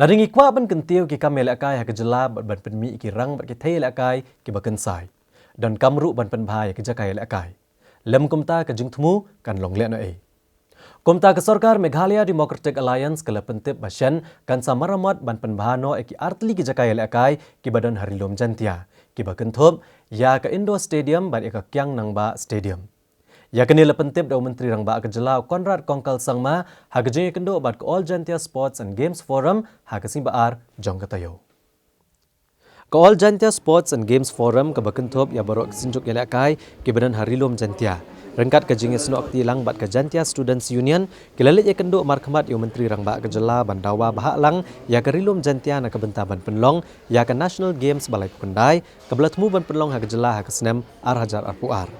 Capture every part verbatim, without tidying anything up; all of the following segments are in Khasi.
Lada ngi kwah ban kyntiew ki kam ïalehkai ha ka jylla bad ban pynmih ïa ki rang bad ki thei ïalehkai kiba kynsai, donkam ruh ban pynbha ïa ki jaka ïalehkai. Lym kumta ka jingthmu kan long lehnohei. Kumta ka sorkar Meghalaya Democratic Alliance ka la pyntip ba shen kan sa maramot ban pynbha noh ïa ki artylli ki jaka ïalehkai kiba don ha Ri Lum Jaintia, kiba kynthup ïa ka Indoor Stadium bad ïa ka Kiang Nangbah Stadium. Ïa kane la pyntip da u Myntri Rangbah ka jylla u Conrad Kongkal Sangma ha ka jingïakynduh bad ka All Jaintia Sports and Games Forum ha ka sngi ba ar jong ka taïew. Ka All Jaintia Sports and Games Forum kaba kynthup ïa baroh ki synjuk ïalehkai kiba don ha Ri Lum Jaintia, ryngkat ka jingïasnoh kti lang bad ka Jaintia Students Union, ki la leit ïakynduh markhmat ïa u Myntri Rangbah ka jylla ban dawa bhah lang ïa ka Ri Lum Jaintia na ka bynta ban pynlong ïa ka National Games ba laiphew khyndai kaba la thmu ban pynlong ha ka jylla ha ka snem ar hajar arphew ar.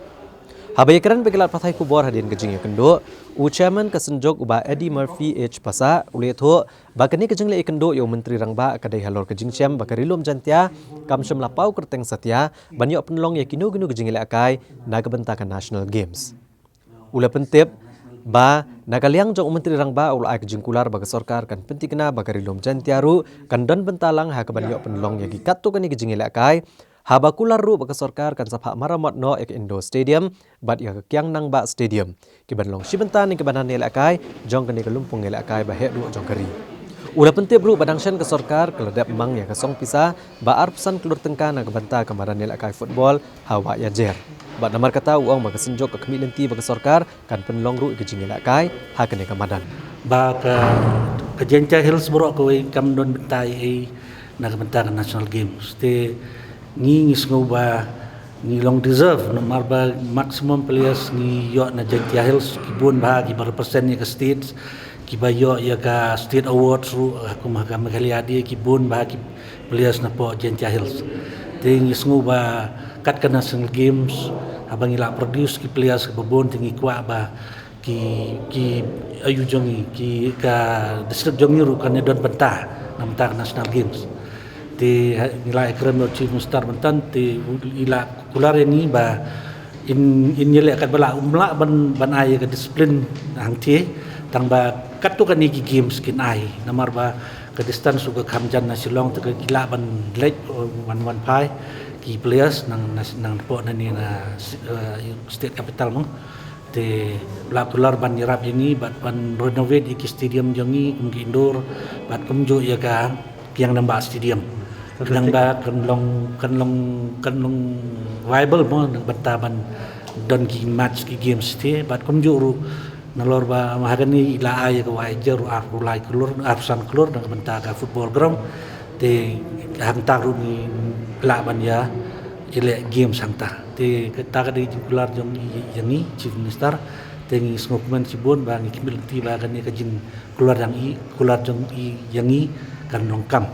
Haba ïakren bad ki lad pathai khubor hadien ka jingïakynduh, u Chairman ka synjuk u Bah Eddie Murphy H Passah u la ïathuh ba kane ka jingleit ïakynduh ïa u Myntri Rangbah ka dei halor ka jingshem ba ka Ri Lum Jaintia kam shym la paw kyrteng satia ban ïoh pynlong ïa kino kino ki jingïalehkai na ka bynta ka National Games. U la pyntip ba na ka liang jong u Myntri Rangbah u la ai ka jingkular ba ka sorkar kan pynthikna ba ka Ri Lum Jaintia ruh kan don bynta lang ha kaban ïoh pynlong ïa ki katto katne ki jingïalehkai, haba kular ruh ba ka sorkar kan sa phah maramot noh ïa ka Indoor Stadium bad ïa ka Kiang Nangbah Stadium, kiban long shi bynta na ki madan ïalehkai jong kane ka lympung ïalehkai ba heh duh jong ka ri. U la pyntip ruh ba dang shen ka sorkar ka la dep mang ïa ka song pisa ba arphew san klur tyngka na ka bynta ka madan ïalehkai football ha Wah Ïajer. Bad namar kata u ong ba ka synjuk ka khmih lynti ba ka sorkar kan pynlong ruh ïa ka jingïalehkai ha kane ka madan. Ba ka, ka Jaintia Hills baroh kawei kam don bynta ei ei na ka bynta ka National Games. Te ngi, ngi sngew ba ngi long deserve namar ba maximum players ngi ïoh na Jaintia Hills, ki bun bha kiba represent ïa ka state, kiba ïoh ïa ka state awards ruh, ha kum ha ka Meghalaya de ki bun bha ki players napoh Jaintia Hills. Te ngi sngew ba kat ka National Games, haba ngi la produce ki players kiba bun, te ngi kwah ba ki, ki aïu jong ngi, ki, ka district jong ngi ruh kan ïadon bynta na bynta ka National Games. Te ha, ngi la ïakren bad u Chief Minister mynta, te u, i la kular ïa ngi ba in, in ïaleh katba lah, um lah ban, ban ai ïa ka discipline hangthie, tang ba katto katne ki games kin ai, namar ba ka distance ruh ka kham jan na Shillong, te ki lah ban leit, uh, wan, wan phai ki players nang, na, nangpoh nangne na, uh, state capital mo. Te la kular ban ïarap ïa ngi bad ban renovate ïa ki stadium jong ngi, kum ki indoor bad kumjuh ïa ka Kiang Nangbah Stadium. Kiang Nangbah kan long, kan long, kan long viable mo na ka bynta ban don ki match, ki games te, bad kumjuh ruh nalor ba ha kane i la ai ïa ka Wah Ïajer ruh arphew lai klur, arphew san klur na ka bynta ka football ground. Te hangta ruh ngi lah ban ïa, ïaleh games hangta. Te kata ka dei jingkular jong i ïa ngi, Chief Minister. Te ngi sngewkmen shibun ba ngi khmih lynti ba kane ka jingkular jong i, kular jong i ïa ngi kan long kam.